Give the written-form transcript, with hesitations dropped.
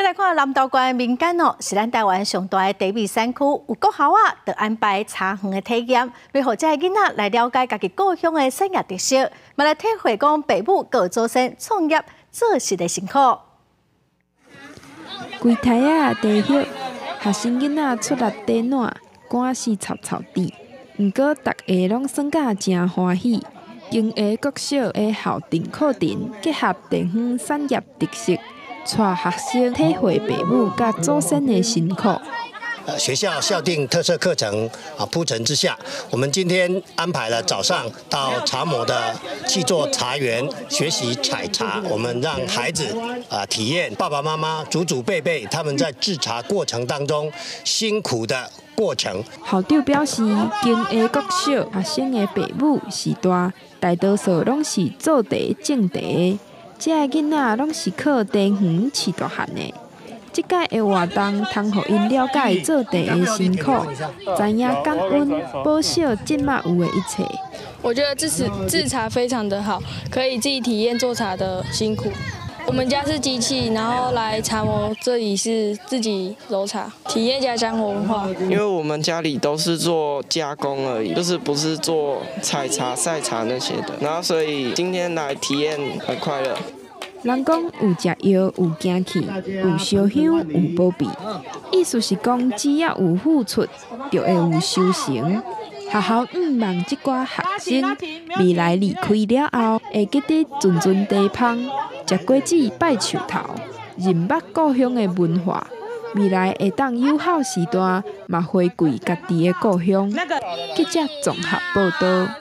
來看南投縣民間哦，是咱台灣上大的茶米產區，有國校仔，就安排茶園的體驗，欲予遮的囡仔來了解家己故鄉的產業特色，嘛來體會講爸母佮祖先創業做事的辛苦。規袋仔茶葉，學生囡仔出力短撋，汗是臭臭滴。毋過逐个攏耍甲誠歡喜。經營國小的校定課程，結合地方產業特色，帶學生體會爸母佮祖先的辛苦。學校校定特色課程啊鋪陳之下，我們今天安排了早上到茶磨的契作茶園學習採茶，我們讓孩子啊體驗爸爸媽媽祖祖輩輩他們在製茶過程當中辛苦的過程。校長表示，經營國小學生的爸母時代，大多數攏是做茶種茶的，這个囡仔攏是靠茶園飼大漢的。這屆的活動，通予𪜶了解做茶的辛苦，知影感恩，寶惜這馬有的一切。我覺得製茶非常的好，可以自己體驗做茶的辛苦。我們家是機器，然後來茶磨這裡是自己揉茶，體驗家鄉文化。因為我們家裡都是做加工而已，就是不是做採茶、曬茶那些的，然後所以今天來體驗很快樂。人講有食藥有驚氣，有燒香有保庇，意思是講只要有付出，就會有收成。學校向望這寡學生未來離開了後，會記得陣陣茶芳，食果子拜樹頭，認捌故鄉的文化，未來會當友好時代，嘛回饋家己的故鄉。記者綜合報導。